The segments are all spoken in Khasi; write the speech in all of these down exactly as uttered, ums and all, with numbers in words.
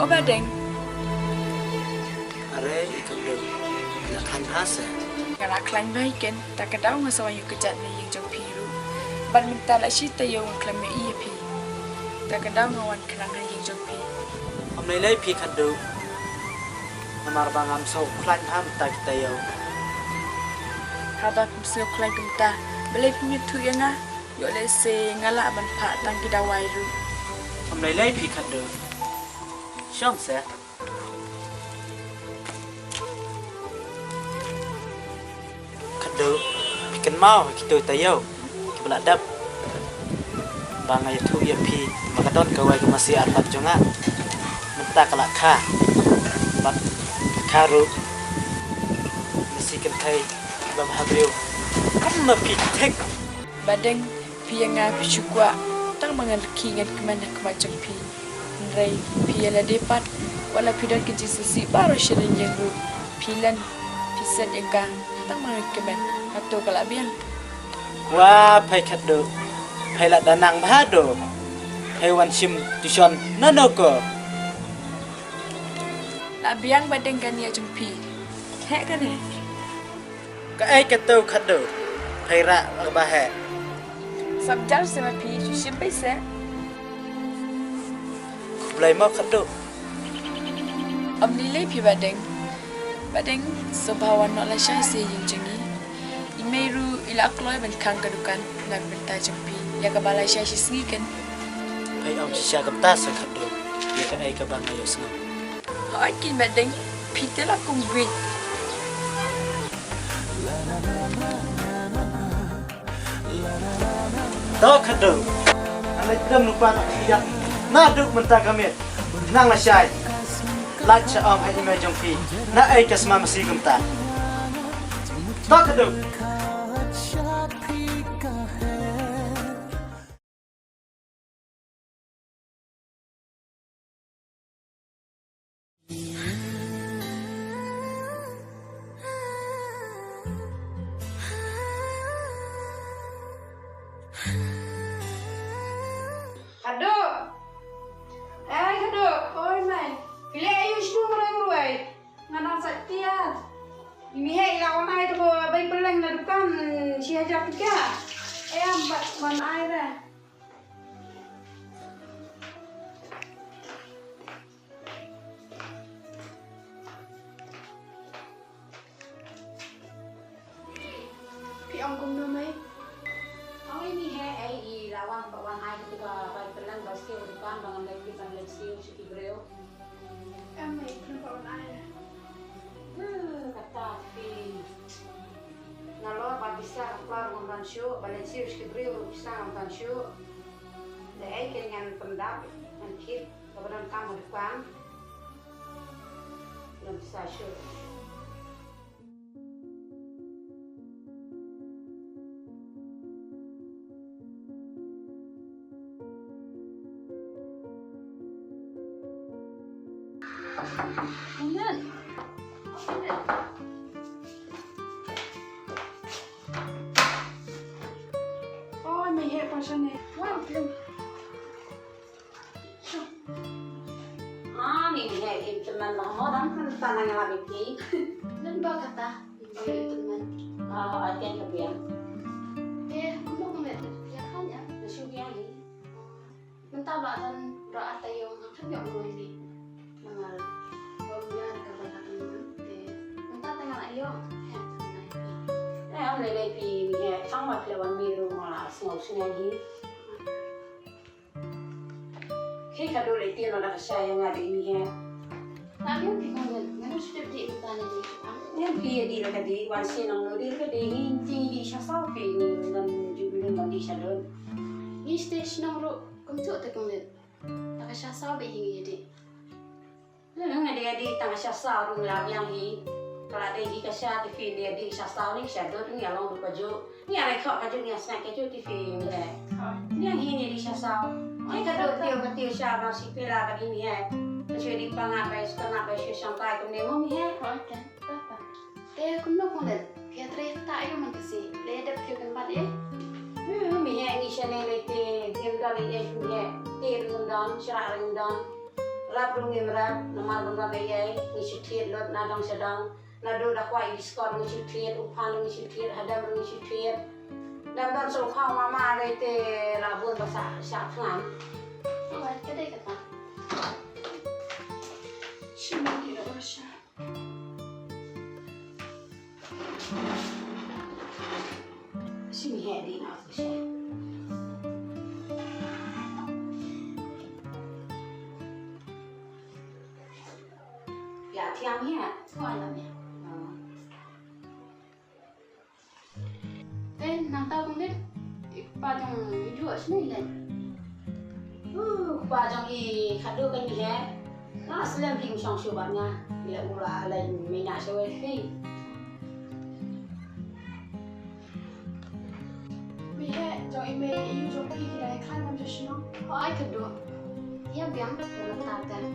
O Badeng. Are i Khadduh, la khlaiñ bha se? Nga la khlaiñ bha hi ken, ta ka daw nga sa wan ïuh kjat na ïing jong phi ruh. Bad mynta la shi taïew nga khlem ïohi ïa phi. Ta ka daw nga wan khnang ha ïing jong phi. Ym lei lei phi Khadduh. Namar ba ngam sngew khlaiñ bha mynta ki taïew. Haba phim sngew khlaiñ kumta, balei phim ïathuh ïa nga? Ïoh lehse nga lah ban phah tang ki dawai ruh. Ym lei lei phi Khadduh. Shong se. Khadduh, phi kynmaw ha kito ki taïew kiba la dep ba nga ïathuh ïa phi ba ka don kawei ka masi artat jong nga. Mynta ka la kha. Bad ka kha ruh. Masi kynthei ba bha briew. Kam ma phi thik. Badeng, phi ïa nga phi shu kwah tang ba ngan rkhie ngan kmen ha khmat jong phi. Hynrei phi ïa lade pat, wat la phi don ka jingsngewsih baroh sha rynieng ruh, phi len phi set ïa nga tang ba ngan kmen. Hato ka la biang? Wa phai Khadduh, phai la da nang bha do. Phai wan shim tuition nano ko? La biang Badeng ka nia jong phi. Heh kane. Kaei kato Khadduh? Phai rah kaba heh. Sap jar se ma phi, shu shim beit se. Khublei mo Khadduh. Ym lei lei phi Badeng. Badeng, sngewbha wan noh lashai sha ïing jong ngi. I mei ruh i la kloi ban khang ka dukan na ka bynta jong phi, ïa kaba lashai shisngi ken. Phai ong shisha kumta sa Khadduh, ïa kaei kaba nga ïohsngew. Hooid keiñ Badeng, phi te la kum wit. To Khadduh, ngan leit pdem lypa na ka ïing. Naduh mynta ka miet, nang lashai. Lait sha ong ha i mei jong phi naei ka sma masi kumta. To Khadduh. Khadduh. Ai Khadduh. Oi mei. Phi leh aïu shatu marwei marwei? Nga dang sait tiar. I mei heh i la wan ai te ko bai pylleng na dukan shi hajar tyngka. Em, ban ai re. Phi ong kumno mei? Ong i mei heh ei i la wan, wan ai katu ka bai pylleng ba siew dukan ba ngan leit, ban leit siew sha ki briew. Em mei, khlem pat wan ai. Huh, kata phi. Nalor ba pisa ka pla ruh ngam don shuh, ba leit siew sha ki briew ruh pisa ngam don shuh. Da ei ken ngan pyndap, ngan kit kaba donkam ha dukan. Ngam don pisa shuh. Oi mei heh, pa shane. Wan phi. Ah, mei heh, im tymmen ba mo dang kan tan nang la mei phi. Lem ba kata, im tymmen. Ah, ai ken ka biang. Eh, kumno kumno, ya kan ya. Na shu biang hi. Mynta ba don ba ar taïew nga khlem ïoh marwei hi. Namar ba ym ïa ka ba ka tang te mynta te nga la ïoh. Heh, tang lai phi. Eh, ym lei lei phi, heh, tang ba phi la wan mih ruh nga la sngew sngew hi. Hi Khadduh lei te no da ka shai ïa nga dei mih heh. Tang ïa phi kong ïa nga shu dep dih mynta ne dei. Ïa phi ïa dih la ka dih, wan shnong no dih la ka dih, hi ngi dih sha saw phi ngi ngan ju ngan dih sha don. Ngi shnong ruh kumjuh te kong ïa. Ta ka sha saw beit hi ngi ïa dih. Nga dei ïa dih tang ka sha saw ruh ngi la biang hi. Ka la dei hi ka sha te phi ngi ïa dih sha saw ne sha don ngi ïa long ruh kajuh. Ngi ïa rai khoh kajuh ngi ïa sngaid kajuh te phi ngi ïa. Biang hi ngi ïa dih sha saw. Ai ka dot tiew ka tiew sha ba shi pela ba dih ngi ïa. Ka shu dih pangap bai shu pangap bai shu shangkai kumne mo ngi ïa. Te kumno kumno. Phi ïa trei ta aïu man ka si. Le dep phi kan bat ïa. Hmm, mi ïa ngi shane le te dim dal ïa phi ïa. Te rim don, shra rim don. Rap ruh ngim rap, namar ban rap ïa ei, ngi shu thied lut na dong sha dong. Naduh da kwah ïa ki skot ngi shu thied, u phan ngi shu thied, hadam ngi shu thied. Dang don shu khaw mama dei te la bun ba sa, sa thngan. Wat ka dei kata. Shu ma ki da sha. Shu mi he di na sha. Ïa thiang hi ha. Ko alam ïa. Te nangta kumne i kpa jong i Ju shane leh. Uh, kpa jong i khadduh kan hi. Nga slem phi shong shu bad nga. Ila ura ala i mena shu wei phi. Mei he jong i mei i Ju jong phi ki dei khan nam shu shnong. Ho ai khadduh. Ïa biang nangta te.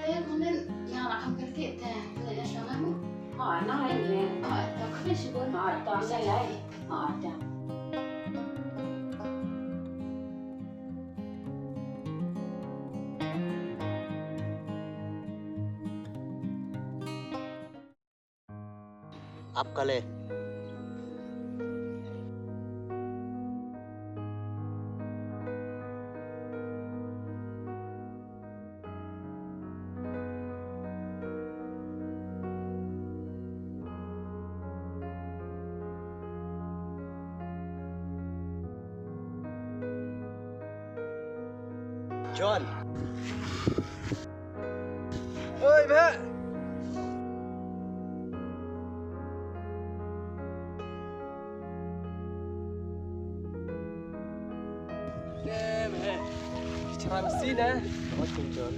Te, kunin, nga la kham kyrkieh te, kunin ïa shong amo. Ha, nang lai ne. Ha, to khublei shibun. Ha, to sa lai. Ha, to. Ap kale. John. Oi, Bah. Ne, Bah. Ki chara masi ne. Oi, John.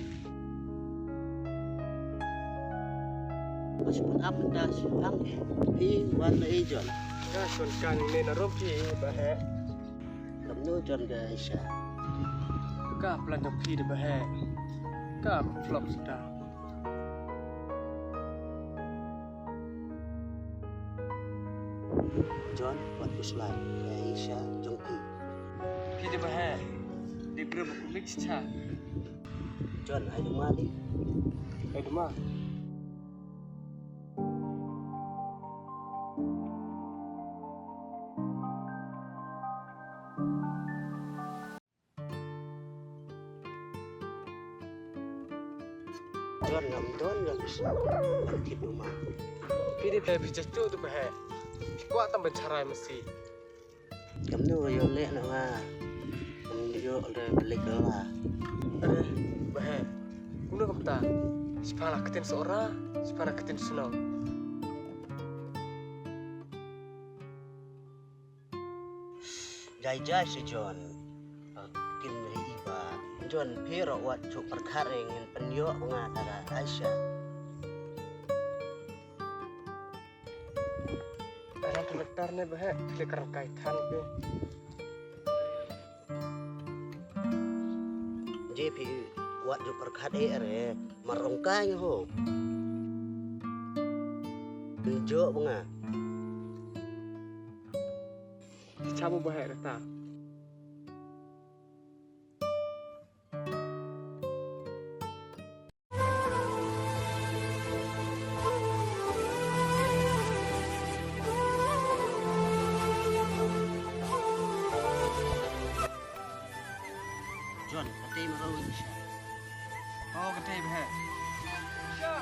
Oi, shun ap mynta shun lang. Phi wan na ei, John. Ka shun kan ne na rom phi, Bah. Kamnu John ka Aisha? Ka plan jong phi de Bah. Ka flop sita. John, wat phuslai ka Aisha jong phi. Phi de Bah. De group ku mix cha. John, ai duma di. Ai duma. John, ngam don, ngam don. Kit uma. Phi dei phi jaituh tu Bah. Phi kwah tam ban charai masi. Kamnu ïoh leh na nga. Ngam ïoh leh balik la. Are Bah. Kumno kumta? Sipang la ktien sora, sipang la ktien sno. Jai jai shi John. Kin hi iba. John phi ro wat chuk perkhat ring ngin pynïoh nga tara Aisha. Arang kolektor ne Bah, kolektor kai than ke. Je phi wat chuk perkhat e are marong kai ho. Pynïoh nga. Chabu Bah rata. John, katei maro Aisha. Oh, katei Bah. Aisha.